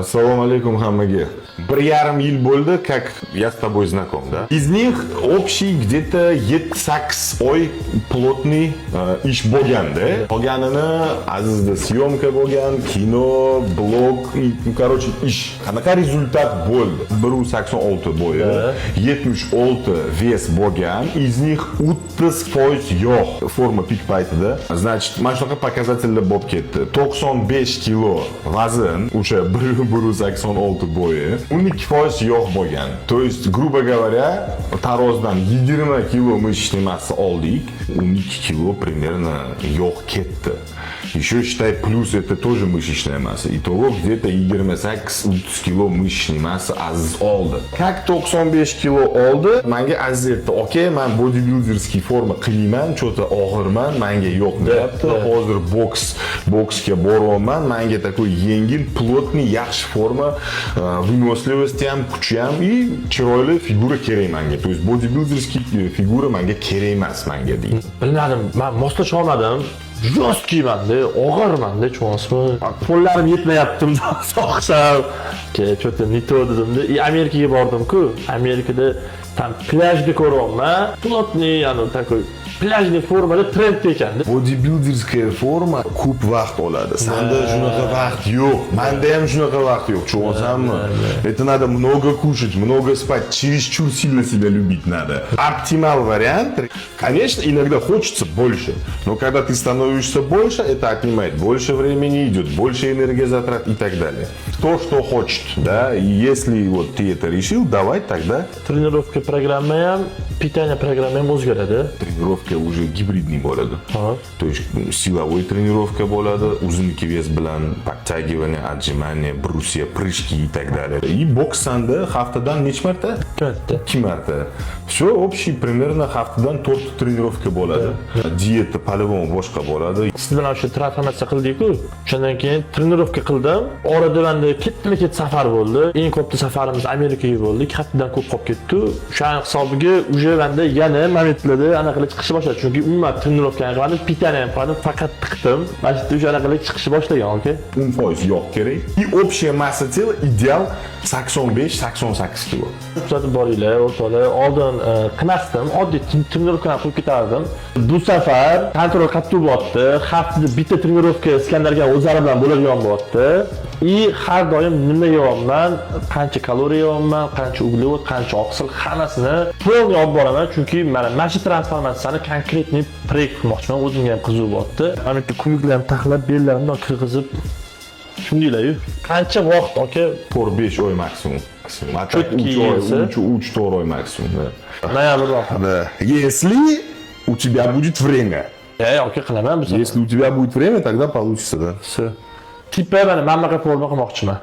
Assalomu alaykum hammaga. 1,5 yil bo'ldi, как я с тобой знаком, да? Из них общий где-то 7-8 oy плотный ish bo'lganda. Qolganini Azizda съёмка bo'lgan, kino, blog, и, ну, короче, ish. Qanaqa результат bo'ldi? 1,86 bo'yi, 76 вес bo'lgan, из них 30% yog' forma пик paytida. Значит, mana shunaqa показатель lar bo'lib ketdi. 95 kilo vazn, o'sha 1,86 bo'yi, 12% yog' bo'lgan. То есть, грубо говоря, tarozdan 20 kilo мышечной массы oldik, 12 kilo примерно yog' ketdi. Еще считай, плюс это тоже мышечная масса. Итого где-то 28-30 kilo мышечной массы Aziz oldi. Как 95 kilo oldi, manga Aziz aytdi: "Okey, man бодибилдерский forma qilmayman, что-то og'irman, manga yo'q", deyapti. Hozir boksga boryapman, manga такой yengil, плотный, yaxshi forma, выносливость ham, kuchi ham и chiroyli figura kerak manga. То есть бодибилдерский figura manga kerak emas manga deydi. Bilmadim, man moslasha olmadim. Жесткий manda, og'irmanda, tushunyapsizmi? Qo'llarim yetmayapti soqsam. Что-то не то dedimda. И Amerikaga bordim-ku. Amerikada там plyajda ko'ryapman. Плотный, yani такой пляжный formada trend ekan. Бодибилдерская forma ko'p vaqt oladi. Sanda shunaqa vaqt yo'q. Manda ham shunaqa vaqt yo'q. Tushunyapsanmi? Это надо много кушать, много спать, чересчур сильно себя любить надо. Оптимал вариант. Конечно, иногда хочется больше, но когда ты становишься больше, это отнимает больше времени, идет больше энергозатрат и так далее. Кто что хочет, да, и если вот ты это решил, давай тогда. Тренировка programma ham, питание programma ham o'zgaradi. Тренировка уже гибридный bo'ladi. Ha. То есть силовой тренировка bo'ladi, uzunki вес bilan подтягивание, отжимание, брусья, прыжки и так далее. И boks sanda haftadan necha marta? Ikki marta. Ikki marta. Все, общий примерно haftadan to'rtta тренировка bo'ladi. Dieta по-любому boshqa bo'ladi. Siz bilan o'sha transformatsiya qildik-ku. O'shandan keyin тренировка qildim. Orada menda ketma-ket safar bo'ldi. Eng katta safarimiz Amerikaga bo'ldi. 2 haftadan ko'p qolib ketdi. O'shani hisobiga уже menda yana momentlarda anaqa chiqishni boshladi. Chunki umuman тренировка ham qilmadim, питание ham qilmadim, faqat tiqdim. Mana shu yerda o'sha anaqa chiqishni boshlagan, aka. 10% yog' kerak. И общая масса тела ideal 85-88 kilo. Kuzatib boringlar, o'rtoqlar. Oldin qilmasdim, oddiy тренировка ni qilib ketardim. Bu safar контроль qattiq bo'lyapti. Haftada bitta тренировка Iskandarga o'zlari bilan bo'ladigan bo'lyapti. И har doim nima yeyapman, qancha kaloriya yeyapman, qancha углевод, qancha oqsil, hammasini полный olib boraman, chunki mana shu transformatsiyani конкретный проект qilmoqchiman. O'zimga ham qiziq bo'lyapti. Mana bitta кубик larni taxlab, bellarimni kirgizib shundaylar-yu. Qancha vaqt, aka? 4-5 oy maksimum. А так Чёткий 3 oy, esa. 3-4 oy maksimum. Да. Noyabr oxiri. Да. Если у тебя будет время. E, aka, qilaman bu safar. Если у тебя будет время, тогда получится, да. Всё. Типа mana bunaqa forma qilmoqchiman.